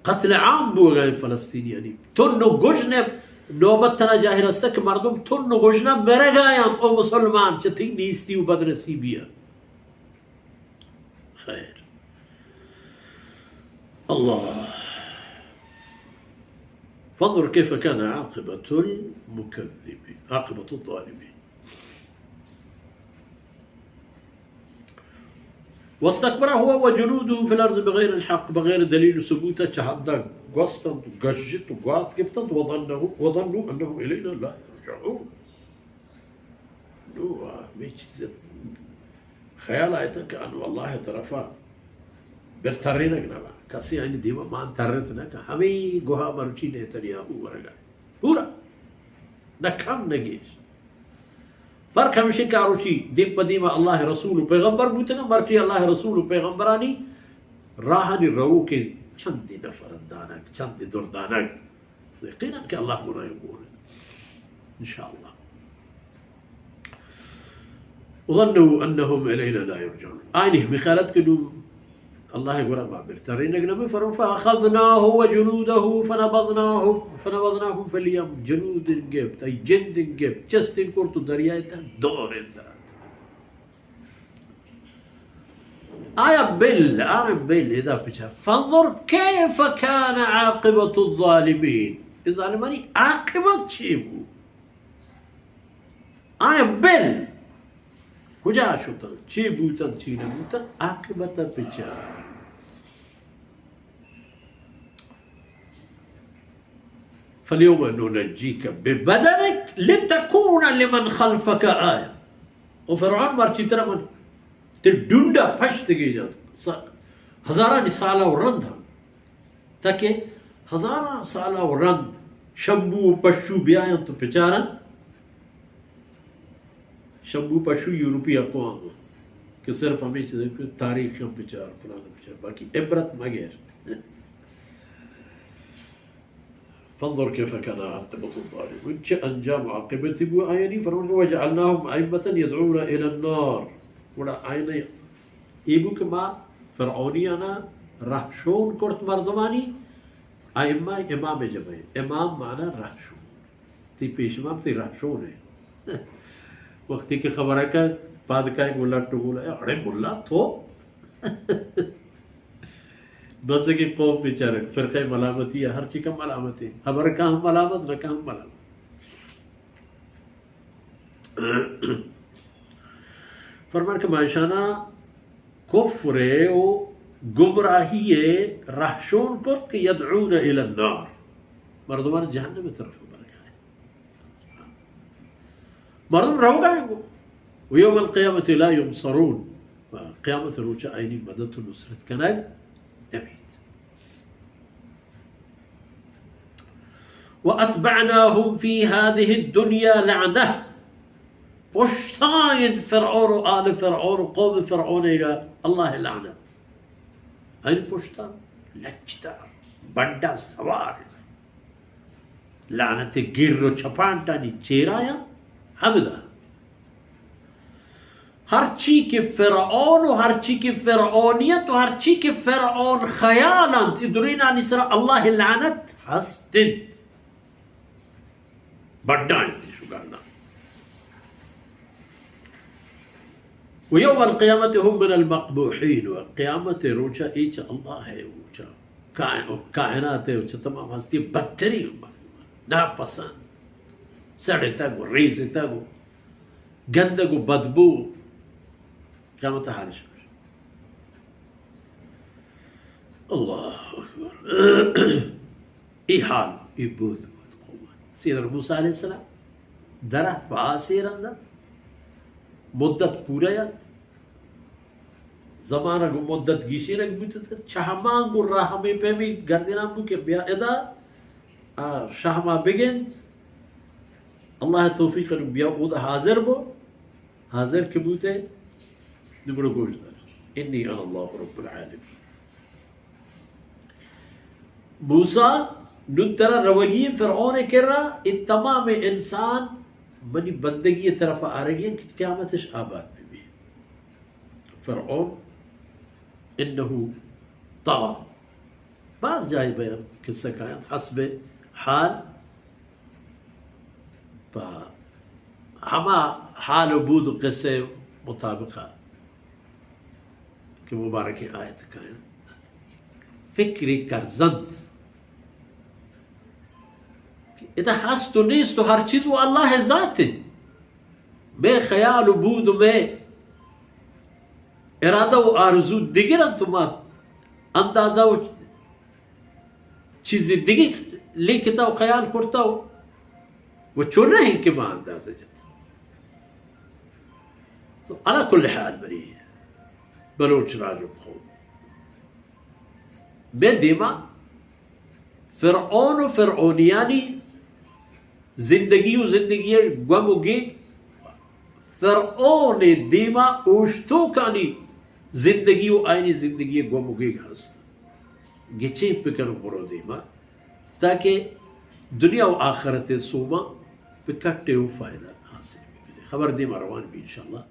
قتل عام بوگا انت فلسطینیانی. تن و گژن نوبت ترا جاہر است کہ مردم تن و گژن مرگا انت او مسلمان چہ تئی نیستی و بدنصیبی. خیر. اللہ. فانظر كيف كان عاقبة المكذبين، عاقبة الظالمين. واستكبر هو وجنوده في الأرض بغير الحق، بغیر دلیل و ثبوت چہ حدا گوستنت و گژت و گوات گپتنت، وظنوا، وظنوا أنهم إلينا لا يرجعون. نو ہمے چیز خیال آیتن کہ انو اللہ طرفا بر ترینگ نہ با. کسی آنی دیما مان ترت نہ کہ ہمے گوہا مرچی نیتنیاہو ورگا. پورا. نہ کم نہ گیش. فرق ہمیشی کہ آروچی دیم پہ دیما اللہ رسول و پیغمبر بوتگا، مرچی اللہ رسول و پیغمبرانی راہانی روکیں چندی نفر دانگ، چندی دردانگ. یقیناً کہ اللہ گناہ گون. انشاءاللہ. وظنوا أنهم إلينا لا يرجعون. آنی ہمیں خیالت کہ نو اللہ گورا ما بر ترینگ نبی. فرمو فأخذناه وجنوده فنبذناه، فنبذناهم في اليم. جنود گپت، ای جند گپت، چست کرت و دریائے تہا دور دات. آیا بل، آیا بل، ادا پچار. فانظر كيف كان عاقبة الظالمين. اے ظالمانی عاقبت چی بو؟ آیا بل، کجا شتن؟ چی بوتن، چی نبوتن؟ عاقبت پچار. فاليوم ننجيك ببدنك لتكون لمن خلفك آية. او فرعون مرچی ترا من تئی ڈنڈا پشت گیجان. س-، ہزارانی سالا و رند ہم. تاکہ ہزاران سالا و رند شمبو و پشو بیاینت و پچارن. شمبو پشو یورپی اقوام کہ صرف ہمیں چیزیں کہ تاریخ ہم پچار، فلان پچار، باقی عبرت مگر. فانظر كيف كان عاقبة الظالمين. چه انجام عاقبتی بو آیانی؟ فرمود وجعلناهم أئمة يدعون إلى النار. گڑا آیانی ای بو کہ ما فرعونیانا رہشون کرت مردمانی. ائمہ امام جمعی، امام معنی رہشون. تئی پیش امام تئی رہشون ہے. وقتی کہ خبر ہے کہ پاد کائے گو لٹ گول ہے، اڑے ملا تو بس کہ قوم بیچارہ فرقہ ملامتی ہے، ہر چی کا ملامت ہے، خبر کا ہم ملامت، نہ کا ہم ملامت. فرمان کہ ما اشانا کفر و گمراہی رہشون کرت کہ يدعون إلى النار، مردمان جہنم طرف برگائے. مردم روگا انت گو. ويوم القيامة لا ينصرون. و قیامت روچ آئینی مدد و نصرت کنگ نبیت. وأتبعناهم في هذه الدنيا لعنة. پشتائیں فرعون و آل فرعون و قوم فرعون گا اللہ لعنت. این پشتا لچتا بڈا سوار. لعنت گر و چپانٹانی چیرایا ہمدا. ہرچی کہ فرعون و ہرچی کہ فرعونیت و ہرچی کہ فرعون خیال انت، ای درینانی سرا اللہ لعنت ہست انت. بڈا انت شگانا. ويوم القيامة هم من المقبوحين. و قیامت روچا ایچ اللہ ہے روچا کائن-، کائنات و چہ تمام ہستی بدترین مردم، ناپسند، سڑتگ و ریزتگ و گندگ و بدبو. قیامت حالش. اللہ اکبر. ای حال، ای بود بود قوم. سیدنا موسی علیہ السلام درہ پہ آسے رندا مدت پورا یات. زمانگ و مدت گیشینگ بوتت، چہ ہما گوں راہ ہمے پیمیں گردینان بو کہ بیا ادا، آ شہما بگند، اللہ توفیق نو بیا اودا حاضر بو، حاضر کہ بوتے، نو گڑا گوش دار، انی انا اللہ رب العالمین. موسی، نوں ترا روگی فرعون کرا، اے تمام انسان منی بندگی طرف آرگی کہ قیامتش آباد بہ بی. فرعون انه طغى. باز جاہے بیان قصہ کاینت حسب حال، پہ ہما حال و بود و قصہ مطابقہ کہ مبارکیں آیت کاینت، فکری کرزنت کہ ادا ہست و نیست و ہر چیز و اللہ ذات انت۔ مئے خیال و بود و مئے ارادہ و آرزو دگر انت و ما اندازہ و چیزی دگہ لیکتا و خیال کرتا و، و چو نہ انت کہ ما اندازہ جتا۔ تو علی کل حال بری بلوچ راج و قوم، مئے دیما فرعون و فرعونیانی زندگی و زندگی گم و گیگ، فرعون دیما اوشتوکانی زندگی و آئینی زندگی گم و گیگ ہست۔ گچین پکر و برو دیما، تاکہ دنیا و آخرت سوما پہ کٹے و فائدہ حاصل بکنے۔ خبر دیما روان بی انشاءاللہ۔